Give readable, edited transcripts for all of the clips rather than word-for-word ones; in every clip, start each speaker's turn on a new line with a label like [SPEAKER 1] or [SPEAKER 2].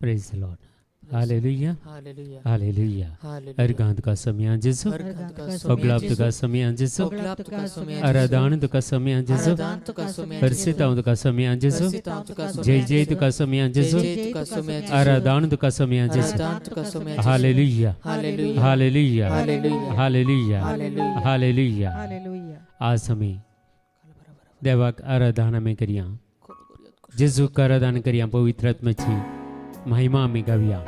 [SPEAKER 1] Praise the Lord. Hallelujah.
[SPEAKER 2] Hallelujah.
[SPEAKER 1] Hallelujah.
[SPEAKER 2] Hallelujah.
[SPEAKER 1] अर्घांत तुका सम्या जेजू, ओगलाप तुका सम्या जेजू, आराधन तुका सम्या जेजू, हर्षित तुका सम्या जेजू, जय जय तुका सम्या जेजू, आराधन तुका सम्या जेजू. Hallelujah. Hallelujah. Hallelujah. Hallelujah. आज आमी देवाक आराधन आमी करया, जेजूक आराधन करया, पवित्र आत्म्याची महिमा आमी गावया.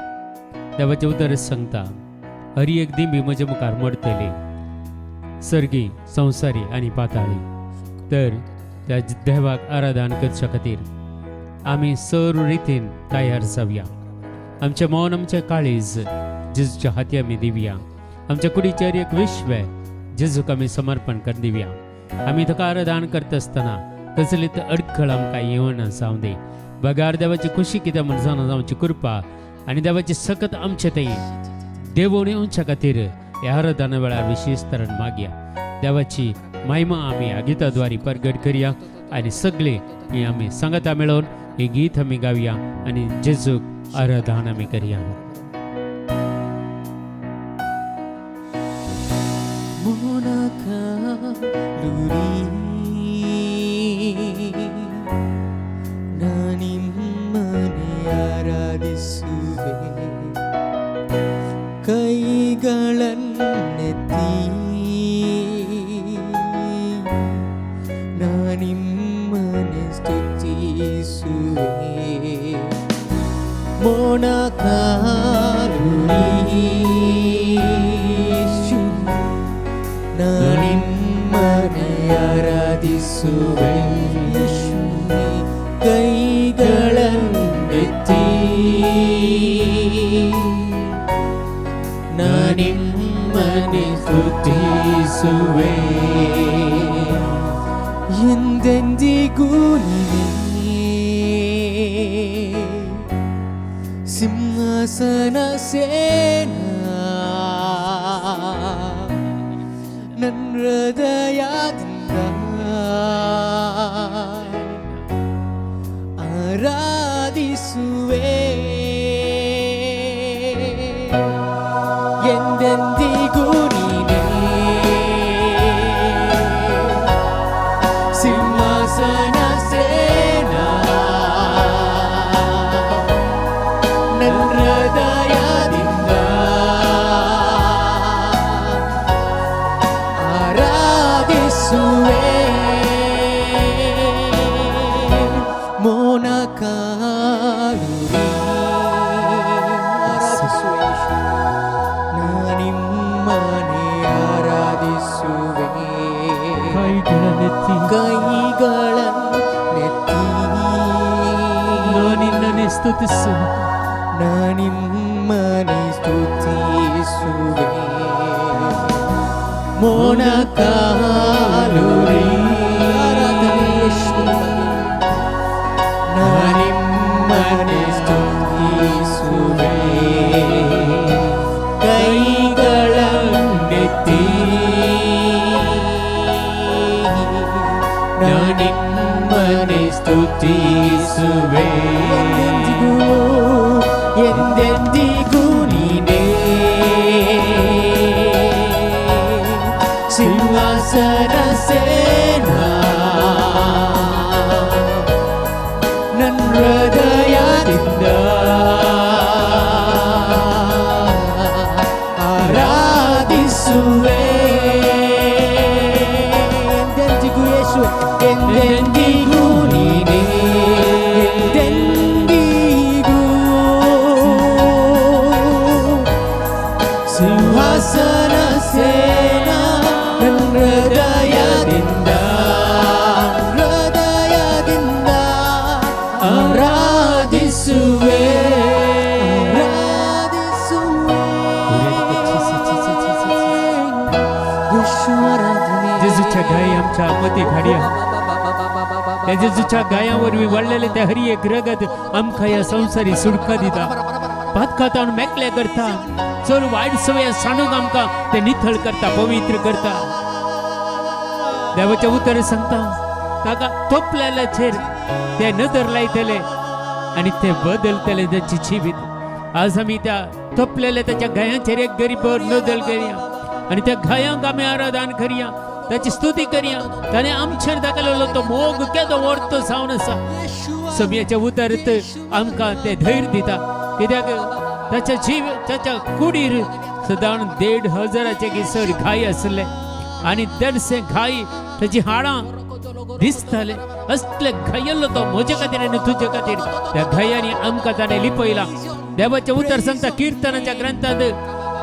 [SPEAKER 1] देवाचें उतर सांगता, हर एक दिंबी म्हज्या मुखार मोडटली, सर्गी संवसारी आनी पाताळी. तर त्या देवाक आराधन करच्या खातीर आमी सर्व रितीन तयार जावया. आमचें मन, आमचें काळीज जेजूच्या हाती आमी दिवया. आमच्या कुडीचेर एक विश्व जेजूक आमी समर्पण कर दिवया. आमी ताका आराधन करता आसतना कसलीच अडखळ आमकां येवना जावं दी. बगार देवाची खुशी कितें म्हण जाणा जावची कृपा आनी देवाची सकत आमचे थंय देवून येवच्या खातीर ह्या आराधना वेळार विशेश तरेन मागया. देवाची महिमा आमी ह्या गिता द्वारे परगट करया आनी सगळे ही आमी सांगता मेळोवन हे गीत आमी गावया आनी जेजूक आराधना आमी करया.
[SPEAKER 2] ಮೊಣಕಾಲೂರಿ ನಾನಿಮ್ಮನೆ ಆರಾಧಿಸುವೆ, ಕೈಗಳನ್ನೆತ್ತಿ ನಾನಿಮ್ಮನೆ ಸ್ತುತಿಸುವೆ. ಮೊಣಕಾಲೂರಿ ನಾನಿಮ್ಮನೆ ಆರಾಧಿಸುವೆ, ಕೈಗಳನ್ನೆತ್ತಿ ನಾನಿಮ್ಮನೆ ಸ್ತುತಿಸುವೆ. ಎಂದೆಂದಿಗೂ ನೀನೇ ಸಿಂಹಾಸನ ಸೇನಾ, ನನ್ನ ಹೃದಯದಿಂದ ಆರಾಧಿಸುವೆ. ಎಂದೆಂದಿಗೂ ನೀನೇ ಸಿಂಹಾಸನ ಸೇನಾ, ನನ್ನ ಹೃದಯದಿಂದ ಆರಾಧಿಸುವೆ. ಮೊಣಕಾಲೂರಿ ಆರಾಧಿಸುವೆ, ನಾನಿಮ್ಮನೆ ಆರಾಧಿಸುವೆ,
[SPEAKER 1] ಕೈಗಳನ್ನೆತ್ತಿ
[SPEAKER 2] ಕೈಗಳನ್ನೆತ್ತಿ
[SPEAKER 1] ನಾನಿನ್ನನೆ ಸ್ತುತಿಸುವೆ,
[SPEAKER 2] ನಾನಿಮ್ಮನೆ ಸ್ತುತಿಸುವೆ. ಮೊಣಕಾಲೂರಿ ಆರಾಧನೆ ಯೇಸುವಿಗೆ, ನಾನಿಮ್ಮನೆ ಸ್ತುತಿಸುವೆ, ಕೈಗಳನ್ನೆತ್ತಿ ನಾನಿಮ್ಮನೆ ಸ್ತುತಿಸುವೆ. ಎಂದೆಂದಿಗೂ ಎಂದೆಂದಿಗೂ ನೀನೇ ಸಿಂಹಾಸನ ಸೇನಾ, ನನ್ನ ಹೃದಯದಿಂದ ಆರಾಧಿಸುವೆ. ಎಂದೆಂದಿಗೂ ಯೇಸು, ಎಂದೆಂದಿಗೂ ನೀನೇ, ಎಂದೆಂದಿಗೂ ಸಿಂಹಾಸನ ಸೇನಾ, ನನ್ನ ಹೃದಯದಿಂದ ಹೃದಯದಿಂದ ಆರಾಧಿಸುವೆ, ಆರಾಧಿಸುವೆ. ಯೇಸು ಆರಾಧನೆ.
[SPEAKER 1] जेजूच्या गाय आमच्या मती घाडया. त्या जेजूच्या गाया वरवीं वाडलेले ते हरी एक रगत आमकां ह्या संवसारी सुटका दिता, पातकातावन मेकळे करता, चड वायट सवय सांडूंक आमकां ते निथळ करता, पवित्र करता. देवाचें उतर सांगता, ताका तोपलेल्याचेर ते नदर लायतले. आनी ते बदलतले तांचे जिवीत. आज आमी त्या तपलेल्या ताच्या घायांचेर एक गरीब नदर करया आनी त्या घायांक आमी आराधन करया, ताची स्तुती करया. ताणें आमचेर दाखयलेलो तो मोग केदो वर्त जावन आसा. समयाच्या उतरत आमकां ते धैर्य दिता, कित्याक ताच्या जीव ताच्या कुडीर सदां 1500 चड घाय आसले आनी 150 घाय ताची हाडां दिसताले. असले घायल्लो तो म्हजे खातीर आनी तुजे खातीर. त्या घायांनी आमकां ताणें लिपयला. देवाचें उतर सांगता किर्तनाच्या ग्रंथांत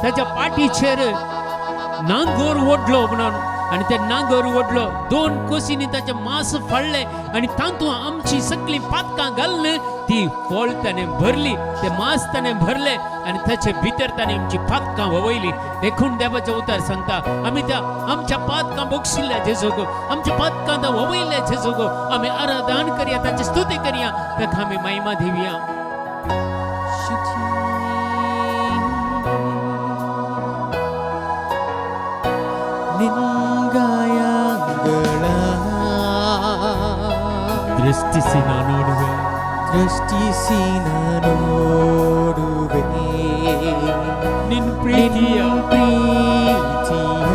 [SPEAKER 1] ताच्या पाठीचेर नांगोर ओडलो म्हणून, आनी ते नांगर ओडलो 2 कोशींनी ताचें मांस फाडलें आनी तातूंत आमची सगळीं पातकां घालून ती फळ ताणें भरली, ते मांस ताणें भरलें आनी ताचे भितर ताणें आमची पातकां वळयली. देखून देवाचें उतर सांगता आमी त्या आमच्या पातकां बक्षिल्ल्या जेजूक, आमच्या पातकां वळयल्ल्या जेजूक आमी आराधन करया, ताची स्तुती करया, ताका आमी महिमा दिवया. ದೃಷ್ಟಿಸಿ ನೋಡುವೆ,
[SPEAKER 2] ದೃಷ್ಟಿಸಿ ನೋಡುವೆ
[SPEAKER 1] ನಿನ್ ಪ್ರೀತಿಯ
[SPEAKER 2] ಪ್ರೀತಿಯ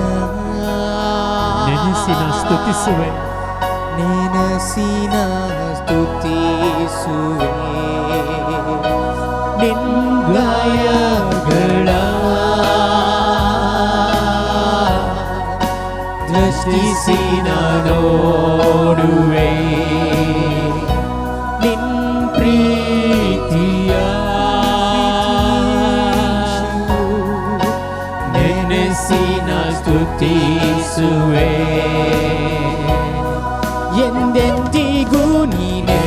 [SPEAKER 1] ನೆನೆಸಿ ನಾ ಸ್ತುತಿಸುವೆ,
[SPEAKER 2] ನೆನೆಸಿ ನಾ ಸ್ತುತಿಸುವೆ ನಿನ್ ಗಾಯಗಳ ದೃಷ್ಟಿಸಿ
[SPEAKER 1] ನೋಡುವೆ
[SPEAKER 2] ನಿನ್
[SPEAKER 1] ಪ್ರೀತಿಯ ನೆನೆಸಿ ನಾ ಸ್ತುತಿಸುವೆ
[SPEAKER 2] ಎಂದೆಂದಿಗೂ ನೀನೇ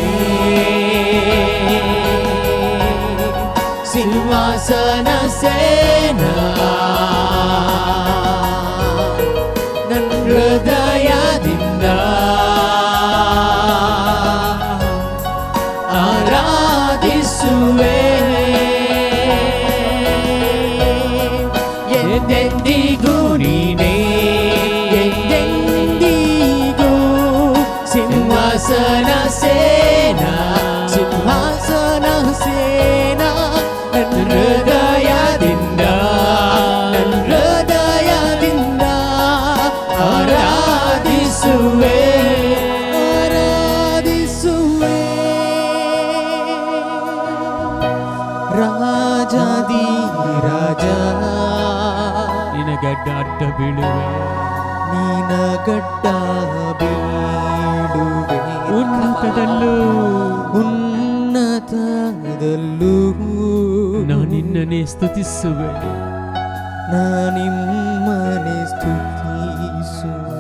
[SPEAKER 2] ಸಿಂಹಾಸನ ಸೇನಾ ನನ್ನ ಹೃದಯದಿಂದ ಆರಾಧಿಸುವೆ ಎಂದೆಂದಿಗೂ ನೀನೇ ಎಂದೆಂದಿಗೂ ಸಿಂಹಾಸನ ಸೇನಾ ಸಿಂಹಾಸನ ಸೇನಾ ನನ್ನ ಹೃದಯದಿಂದ ನನ್ನ ಹೃದಯದಿಂದ ಆರಾಧಿಸುವೆ ಆರಾಧಿಸುವೆ ರಾಜಾದಿ ರಾಜ
[SPEAKER 1] ನಿನ ಗಡ್ಡ ಅಡ್ಡ ಬೀಳುವೆ,
[SPEAKER 2] ನಿನ ಗಡ್ಡ ಬೀಳುವೆ
[SPEAKER 1] ಉನ್ನತದಲ್ಲೂ
[SPEAKER 2] ಉನ್ನತದಲ್ಲೂ
[SPEAKER 1] ನಾನಿನ್ನನೇ ಸ್ತುತಿಸುವೆ,
[SPEAKER 2] ನಾನಿಮ್ಮನೆ ಸ್ತುತಿಸುವೆ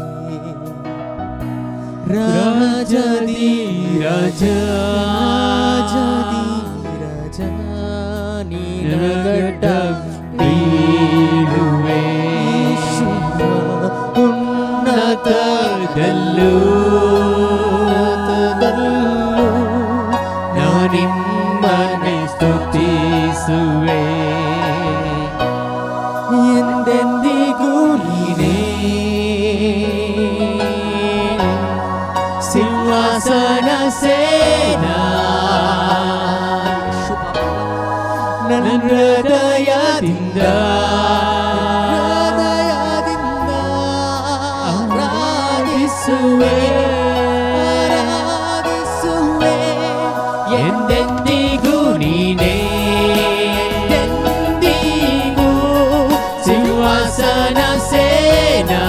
[SPEAKER 2] ರಾಜಾದಿ
[SPEAKER 1] ರಾಜ
[SPEAKER 2] ರಾಜಾದಿ ರಾಜ ನಿನ ಗಡ್ಡ
[SPEAKER 1] ಬೀಳುವೆ
[SPEAKER 2] ಉನ್ನತದಲ್ಲೂ ಉನ್ನತದಲ್ಲೂ
[SPEAKER 1] ನಾನಿಮ್ಮನೆ ಸ್ತುತಿಸುವೆ
[SPEAKER 2] ಎಂದೆಂದಿಗೂ ನೀನೇ ಸಿಂಹಾಸನ ಸೇನಾ ನನ್ನ ಹೃದಯದಿಂದ ಹೃದಯದಿಂದ ಆರಾಧಿಸುವೆ ಆರಾಧಿಸುವೆ
[SPEAKER 1] ಎಂದೆಂದಿಗೂ ನೀನೇ
[SPEAKER 2] ಎಂದೆಂದಿಗೂ
[SPEAKER 1] ಸಿಂಹಾಸನ ಸೇನಾ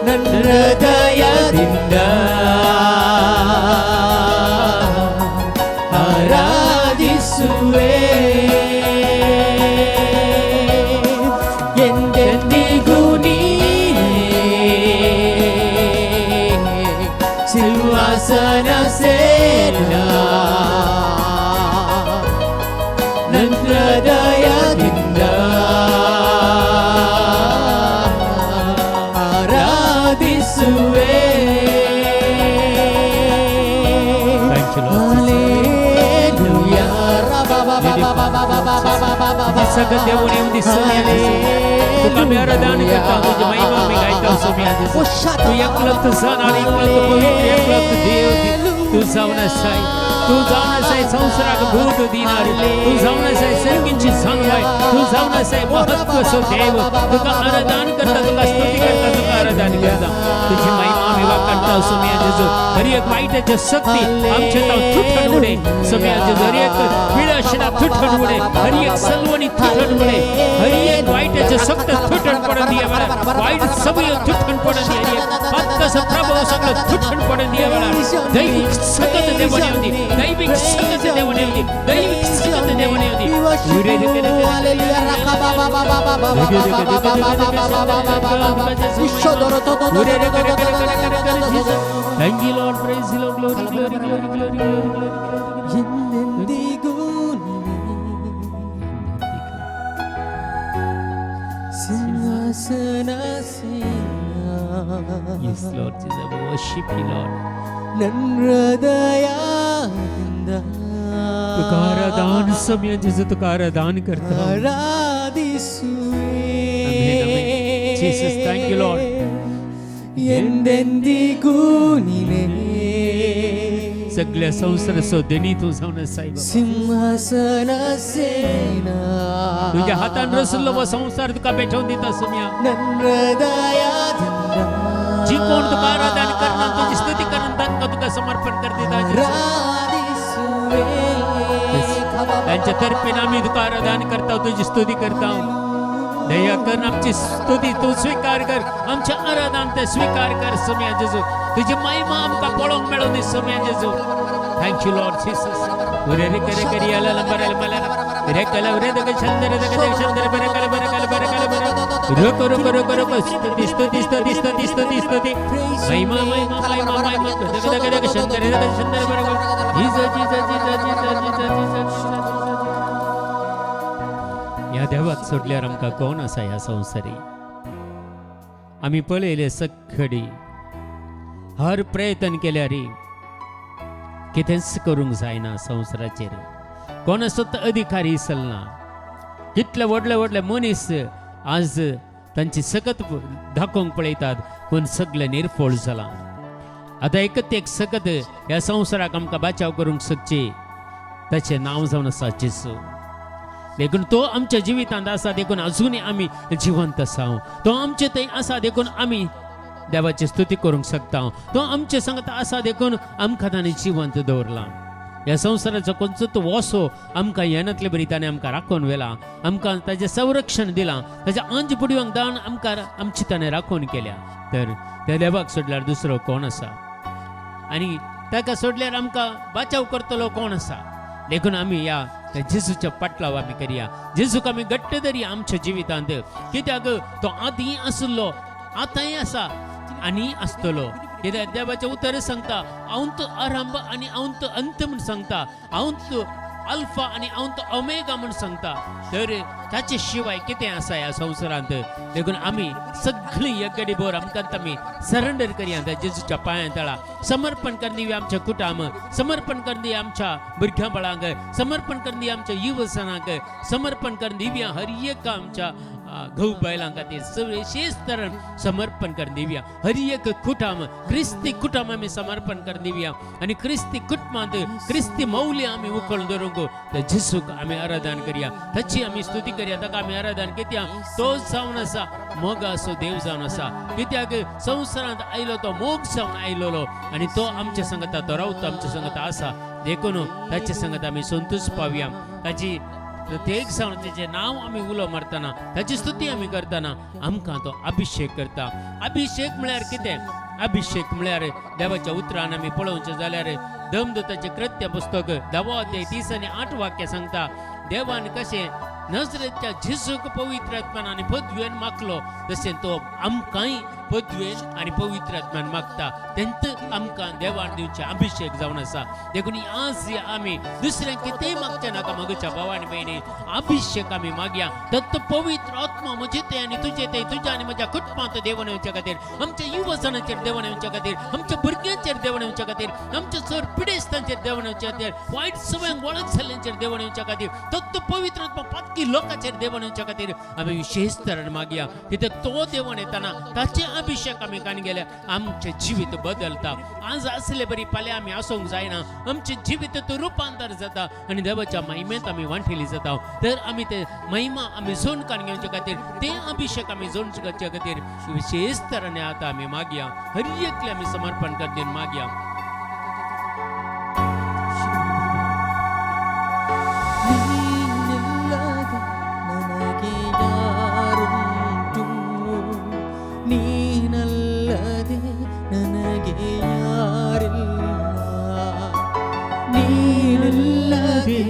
[SPEAKER 2] ನನ್ನ ಹೃದಯದಿಂದ ಆರಾಧಿಸುವೆ ಎಂದೆಂದಿಗೂ ನೀನೇ ಸಿಂಹಾಸನ ಸೇನಾ ನನ್ನ ಹೃದಯದಿಂದ ಆರಾಧಿಸುವೆ.
[SPEAKER 1] Thank you, Lord Jesus.
[SPEAKER 2] Hallelujah.
[SPEAKER 1] सगळं देवून येऊन तुका आमी आराधन करता, तुजी महिमा आमी गायता स्वामी. तूं एकलो तुझन आनी एकलो तूं पवित्र, एकलो तूं देव. तूं जावन आसाय, तूं जावन आसाय संवसाराक भूत दिणार, तूं जावन आसाय सर्गींची जाणवाय, तूं जावन आसाय महत्व देव. तुका आराधन करता, तुका स्तुती करता, तुका आराधन करता. तुझी महिमा आमी वाखाणता सोम्या जेजू. हर एक वायटाच्या शक्ती आमच्या ताव तुटण उडे सोम्या जेजू. हर एक विळशना तुटण उडे, हर एक सलवणी तुटण उडे, हर एक वायटाच्या शक्त तुटण पडून दिया वेळार, वायट सवय तुटण पडून दिया, हर एक पातकाचो प्रभाव सगळो तुटण पडून दिया वेळार. दैविक सकत देवाने येवंदी, दैविक सकत देवाने येवंदी, दैविक सकत देवाने येवंदी. Thank you, Lord. Praise you, Lord. Glory, glory, glory, glory, glory, glory, glory.
[SPEAKER 2] ಎಂದೆಂದಿಗೂ ಸಿಂಹಾಸನಾಸೀನ.
[SPEAKER 1] Yes, Lord Jesus. We worship you, Lord.
[SPEAKER 2] ನನ್ನ ಹೃದಯದಿಂದ
[SPEAKER 1] तुका आराधन समय जेजू, तुका आराधन करता.
[SPEAKER 2] ಆರಾಧಿಸುವೆ.
[SPEAKER 1] Amen, amen. Jesus, thank you, Lord.
[SPEAKER 2] ಎಂದೆಂದಿಗೂ ನೀನೇ
[SPEAKER 1] सगळ्या संसाराचो धनी तूं जावन आसाय बाबा.
[SPEAKER 2] ಸಿಂಹಾಸನಾಸೀನ.
[SPEAKER 1] तुझ्या हातान रचलो हो संवसार तुका भेटोवन दिता सोम्या.
[SPEAKER 2] ನನ್ನ ಹೃದಯದಿಂದ
[SPEAKER 1] जी कोण तुका आराधन करना, तुझी स्तुती करून तांकां तुका समर्पण कर दिता.
[SPEAKER 2] ಆರಾಧಿಸುವೆ.
[SPEAKER 1] त्यांच्या तर्फेन आम्ही तुका आराधन करता, तुझी स्तुती करता. दया कर, आमची स्तुती तूं स्वीकार कर, आमचें आराधन ते स्वीकार कर सोम्या जेजू. तुजी महिमा आमकां पळोवंक मेळूं दी सोम्या जेजू. Thank you Lord Jesus. उरे रे करे करी आला लंबर मला रे कला रे दग चंद्र दग दग चंद्र बर कल बर कल बर कल बर रुक रुक रुक रुक. स्तुती स्तुती स्तुती स्तुती स्तुती स्तुती, महिमा महिमा महिमा महिमा. दग दग दग चंद्र दग चंद्र बर. Jesus Jesus Jesus Jesus Jesus Jesus. ह्या देवाक सोडल्यार आमकां कोण आसा ह्या संवसारी? आमी पळयले सगळी हर प्रयत्न केल्यार कितेंच करूंक जायना. संवसाराचेर कोणाचोच अधिकारी चलना. कितले व्हडले व्हडले मनीस आज तांची सकत दाखोवंक पळयतात, पूण सगळें निर्फळ जालां. आतां एकत एक सकत ह्या संवसाराक आमकां बाचाव करूंक शकची, ताचें नांव जावन आसा जेजू. देखून तो आमच्या जिवितांत आसा, देखून अजुनूय आमी जिवंत आसा. तो आमचे थंय आसा, देखून आमी देवाची स्तुती करूंक शकता. तो आमचे संगत आसा, देखून आमकां ताणें जिवंत दवरला. ह्या संवसाराचो खंयचो वसो आमकां येनातले बरी ताणें आमकां राखून व्हेला, आमकां ताजें संरक्षण दिलां, ताच्या आंज पुडव्यांक दान आमकां आमची ताणें राखून केल्या. तर त्या देवाक सोडल्यार दुसरो कोण आसा? आनी ताका सोडल्यार आमकां बाचाव करतलो कोण आसा? देखून आमी ह्या त्या जेजूच्या पाटलाव आमी करया. जेजूक आमी घट्ट धरया आमच्या जिवितांत, कित्याक तो आदीं आशिल्लो, आतांय आसा आनी आसतलो. कित्याक देवाचें उतर सांगता, हांव आरंभ आनी हांव अंत म्हूण सांगता, हांव अल्फा आनी हांव ओमेगा म्हूण सांगता. तर ताचे शिवाय कितें आसा ह्या संवसारांत? देखून आमी सगळीं एक भर आमकां आमी सरेंडर करया त्या जेजूच्या पांयां तळा. समर्पण कर दिवया आमच्या कुटुंब, समर्पण कर दिवया आमच्या भुरग्यां बाळांक, समर्पण कर दिवया आमच्या युवजनांक, समर्पण कर दिवया हर एक आमच्या घोव बायलां खातीर विशेष तरेन समर्पण कर दिवया. हर एक कुटुंब, क्रिस्ती कुटुंब आमी समर्पण कर दिवया आनी क्रिस्ती कुटुंबांत क्रिस्ती मौल्य आमी उखल धरूंक त्या जेजूक आमी आराधन करया, ताची आमी स्तुती करया, ताका आमी आराधन कित्याक तो जावन आसा मोगाचो देव जावन आसा. कित्याक संवसारांत आयलो तो मोग जावन आयलोलो आनी तो आमच्या संगता, तो रावता आमच्या संगता आसा. देखून ताच्या संगत आमी संतोश पावया. ताची प्रत्येक जावन तेजें नांव आमी उलो मारतना, ताची स्तुती आमी करतना आमकां तो अभिशेक करता. अभिशेक म्हळ्यार कितें? अभिशेक म्हळ्यार देवाच्या उतरान आमी पळोवचें जाल्यार दमदूताचें कृत्य पुस्तक 10 अध्याय 30 आनी 8 वाक्य सांगता, देवान कशें नजरेच्या जेजूक पवित्र आत्मान आनी पदवेन मागलो, तशें तो आमकांय पदवेन आनी पवित्र आत्मान मागता. तेंत आमकां देवान दिवचे अभिशेक जावन आसा. देखून आज आमी दुसऱ्यांक कितेंय मागचें नाका. मगच्या भाव आनी भयणी, अभिशेक आमी मागया. दत्त पवित्र आत्मा म्हजे ते आनी तुजे ते, तुज्या आनी म्हज्या कुटुंबांत देवान येवच्या खातीर, आमच्या युवजनांचेर देवान येवच्या खातीर, आमच्या भुरग्यांचेर देवान येवच्या खातीर, आमच्या चड पिडेस्तांचेर देवान येवच्या खातीर, वायट सवयांक वळख जाल्ल्यांचेर देवान येवच्या खातीर, दत्त पवित्र आत्मा पातकी लोकांचेर देवान येवच्या खातीर आमी विशेष तरेन मागया. कित्याक तो देवान येताना ताचे अभिषेक आमी कान गेले आमचें जिवीत बदलता. आज असले बरी फाल्यां आमी आसूंक जायना, आमचें जिवीत तूं रुपांतर जाता आनी देवाच्या महिमेंत आमी वांटेली जाता. तर आमी ते महिमा आमी जोड कान घेवचे खातीर, ते अभिषेक आमी जोड करचे खातीर विशेष तराने आतां आमी मागया. हर एकले आमी समर्पण करते मागया.
[SPEAKER 2] ನೀನಿಲ್ಲದೆ ನನಗೆ ಯಾರುಂಟು, ನೀನಲ್ಲದೆ ನನಗೆ ಯಾರಿಲ್ಲ, ನೀನಲ್ಲದೆ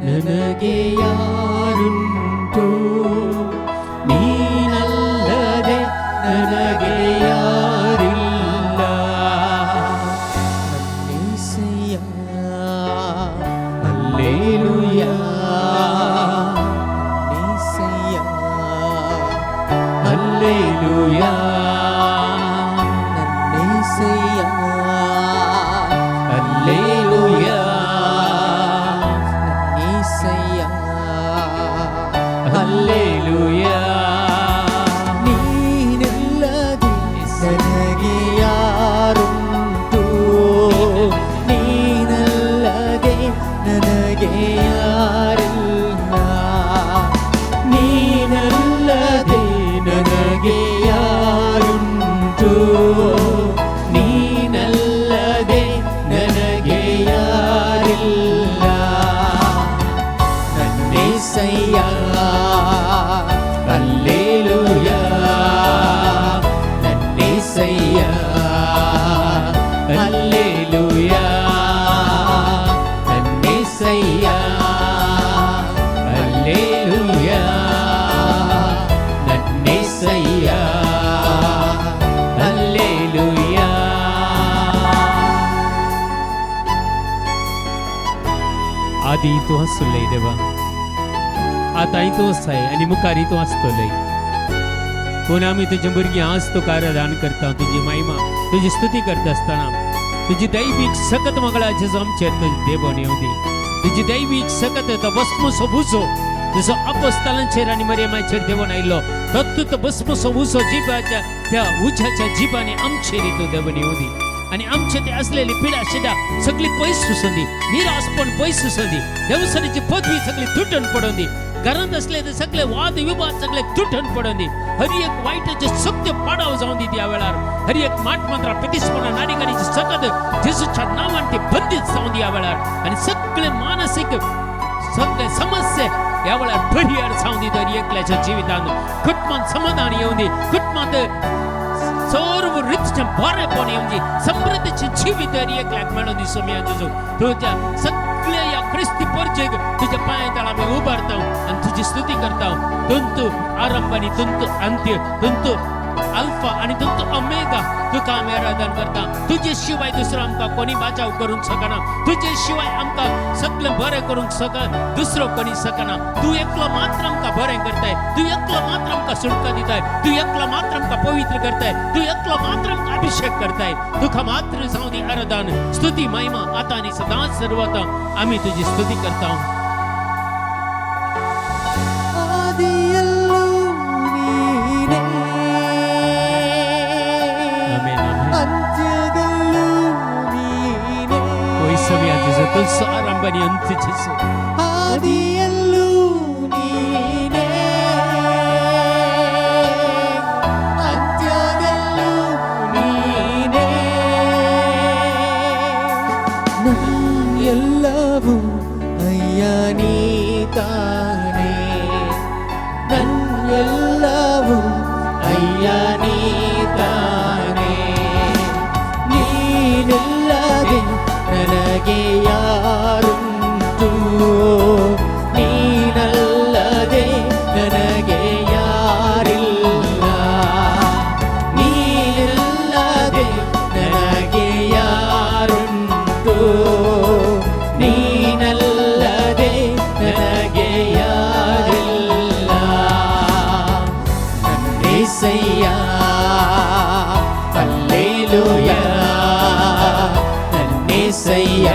[SPEAKER 2] ನನಗೆ ಯಾರುಂಟು, ನೀನಲ್ಲದೆ ನನಗೆ ಯಾರಿಲ್ಲ. ನನ್ನೇಸಯ್ಯ ಹಲ್ಲೆಲೂಯಾ, ನನ್ನೇಸಯ್ಯ
[SPEAKER 1] ಹಲ್ಲೆಲೂಯಾ,
[SPEAKER 2] ನನ್ನೇಸಯ್ಯ
[SPEAKER 1] ಹಲ್ಲೆಲೂಯಾ,
[SPEAKER 2] ನನ್ನೇಸಯ್ಯ
[SPEAKER 1] ಹಲ್ಲೆಲೂಯಾ.
[SPEAKER 2] ನೀನಿಲ್ಲದೆ ನನಗೆ ಯಾರುಂಟು, ನೀನಲ್ಲದೆ ನನಗೆ ಯಾರಿಲ್ಲ, ನೀನಲ್ಲದೆ ನನಗೆ ಯಾರುಂಟು, ನೀನಲ್ಲದೆ ನನಗೆ ಯಾರಿಲ್ಲ. ನನ್ನೇಸಯ್ಯ ಹಲ್ಲೆಲೂಯಾ, ನನ್ನೇಸಯ್ಯ
[SPEAKER 1] ಹಲ್ಲೆಲೂಯಾ, ನನ್ನೇಸಯ್ಯ ಹಲ್ಲೆಲೂಯಾ, ನನ್ನೇಸಯ್ಯ ಹಲ್ಲೆಲೂಯಾ. आदी तूं आसुल्लय देवा, आतांय तूं आसाय आनी मुखारय तूं आसतलय. पूण आमी तुजे भुरगीं आज तुका आराधन करता, तुजी महिमा तुजी स्तुती करता आसतना तुजी दैवीक सकत मंगळा जेजू आमचेर तुजी देवण येवं दी. तुजी दैवीक सकत तो भस्मसो उजो जसो अपोस्तालांचेर आनी मरियमाचेर देवण आयिल्लो तत्तू तो भस्मसो उजो जिबाच्या त्या उज्याच्या जिबांनी आमचेर तूं देवण येवं दी आनी आमचे ते असलेली पिडा शिडा सगळी पयस वचून दी, निराशपण पयस वचून दी, देवसरीची पदवी सगळी तुटून पडून दी, घरांत असले ते सगळे वाद विवाद सगळे तुटून पडून दी, हर एक वायटाचे सत्य पाडाव जावन दी त्या वेळार, हर एक माटमंत्रा प्रतिस्पणा नाडिगाडीची सकत जेजूच्या नांवान ती बंदीत जावन दी ह्या वेळार आनी सगळे मानसीक सगळे समस्ये ह्या वेळार परिहार जावन दी. दर एकल्याच्या जिवितांत कुटुंबांत समाधान येवन दी, कुटुंबांत सर्व रितीचें बरेपण येवन दी, समृद्धीचें जिवीत दर एकल्याक मेळून दी. सोम्या जेजू तुज्या सगळ्या ह्या क्रिस्ती परजेक तुज्या पांया तळा आमी उबारता आनी तुजी स्तुती करता. तुंतू आरंभ आनी तुंतू अंत्य, तुंतू अल्फा आनी तुंतू ओमेगा, तुका आमी आराधन करता. तुजे शिवाय दुसरो आमकां कोणी बाचाव करूंक शकना, तुजे शिवाय आमकां सगळें बरें करूंक शक दुसरो कोणी शकना. तूं एकलो मात्र आमकां बरें करताय, तूं एकलो मात्र आमकां सुटका दिताय, तूं एकलो मात्र आमकां पवित्र करताय, तूं एकलो मात्र आमकां अभिषेक करताय. तुका मात्र जावं दी आराधन, स्तुती, महिमा आतां आनी सदांच सर्वता. आमी तुजी स्तुती करता.
[SPEAKER 2] ಆದಿಯಲ್ಲೂ ನೀನೇ,
[SPEAKER 1] आमेन, आमेन.
[SPEAKER 2] ಅಂತ್ಯದಲ್ಲೂ ನೀನೇ,
[SPEAKER 1] होय सव्या जेजू, तुजो आरंभ आनी अंत जेजू.
[SPEAKER 2] ಆದಿಯಲ್ಲೂ ನೀನೇ, ಅಂತ್ಯದಲ್ಲೂ ನೀನೇ, ನನ್ನೆಲ್ಲವೂ ಅಯ್ಯ ನೀ ತಾನೇ, ನನ್ನೆಲ್ಲವೂ ಅಯ್ಯ ನೀ ತಾನೇ, ನೀನಿಲ್ಲದೆ ನನಗೆ ಯಾರುಂಟು, ನೀನಲ್ಲದೆ ನನಗೆ ಯಾರಿಲ್ಲ, ನೀನಿಲ್ಲದೆ ನನಗೆ ಯಾರುಂಟು, ನೀನಲ್ಲದೆ ನನಗೆ ಯಾರಿಲ್ಲ. ನನ್ನೇಸಯ್ಯ ಹಲ್ಲೆಲೂಯಾ, ನನ್ನೇಸಯ್ಯ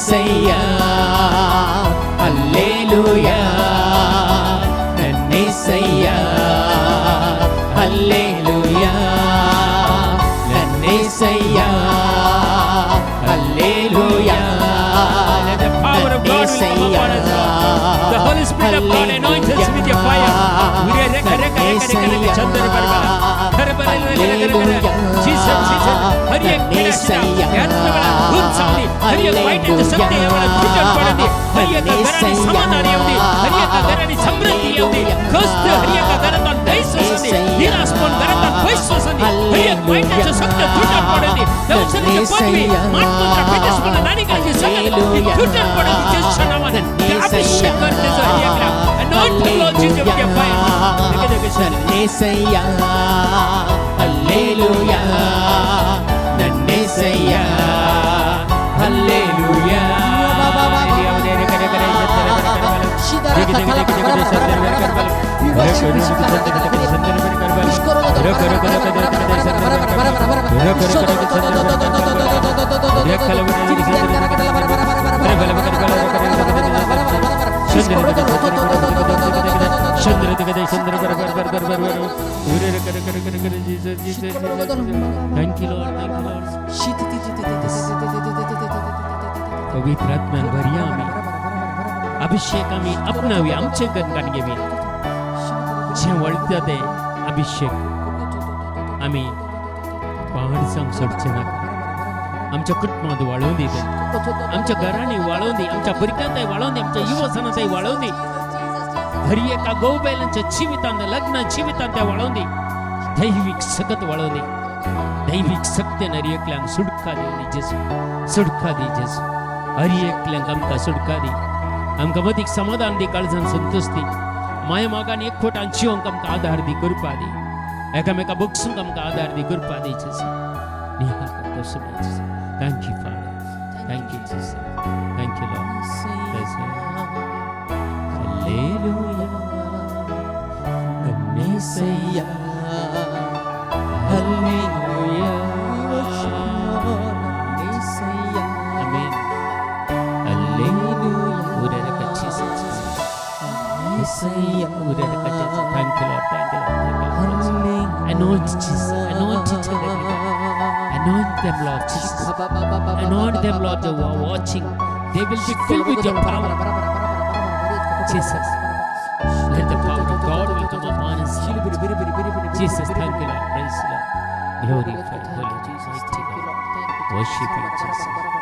[SPEAKER 2] ನನ್ನೇಸಯ್ಯ ಹಲ್ಲೆಲೂಯಾ ನನ್ನೇಸಯ್ಯ ಹಲ್ಲೆಲೂಯಾ ನನ್ನೇಸಯ್ಯ hallelujah.
[SPEAKER 1] Let the power of God will come upon us, Lord. The Holy Spirit of God anoint us with your fire. Jesus, Jesus. हर एक हर एक वाईटाच्या शक्ती यावेळा तुटत पडते. हर एका घराने समाधान येऊ दे, हर एका घराने समृद्धी येऊ दे. कष्ट हर एका घरात दैस असू दे, निराशपण घरात पैसे असू दे. हर एक वाईटाच्या शक्ती तुटत पडते. दर्शनाची पदवी मानपत्र पितृस्मरण नाणिकांची सगळं तुटत पडते. येशूच्या नावाने ते अभिषेक करते हर एकला. Anoint the Lord Jesus with your fire.
[SPEAKER 2] ನನ್ನೇಸಯ್ಯ ಹಲ್ಲೆಲೂಯಾ ನನ್ನೇಸಯ್ಯ hallelujah.
[SPEAKER 1] Thank you, Lord. Thank you, Lord. पवित्र आत्म्यान भरया आम्ही, अभिषेक आम्ही अपनावी, आमचे गणगान घेवी. जे वळता ते अभिषेक आम्ही पहाडसांक सोडचे नाका. आमच्या कुटुंबात वाळोवन दी, आमच्या घरांनी वाळोवन दी, आमच्या भुरग्यांतय वाळोवन दी, आमच्या युवसनातय वाळोवन दी. हर एका गोबैलांच्या जिवितांत, लग्न जिवितांत ते वाळोवन दी. दैवीक सकत वाळोवन दी, दैवीक शक्तीन हर एकल्यांक सुटका दिवनी जेजू, सुटका दी जेजू. हर एकल्यांक आमकां सुटका दी, आमकां मदीक समाधान दी, काळजान संतोष दी. माया मागान एकवटान जिवंक आमकां आधार दी, कृपा दी. एकामेका बक्षूंक आमकां आधार दी, कृपा दी जेजू. निहाल करतो. Thank you Father, thank you Jesus, thank you Lord. Hallelujah.
[SPEAKER 2] ನನ್ನೇಸಯ್ಯ hallelujah ನನ್ನೇಸಯ್ಯ.
[SPEAKER 1] Amen. Hallelujah. Jesus, Jesus. Thank you, Lord. Thank you, Lord. Thank you, Lord. Anoint Jesus. Anoint each and every one. Anoint them, Lord Jesus. Anoint them, Lord, who are watching. They will be filled with your power. Jesus. Let the power of God will come upon us. Jesus, thank you, Lord. Praise the Lord. Glorify, Holy Jesus. Mighty God. Worship you, Jesus.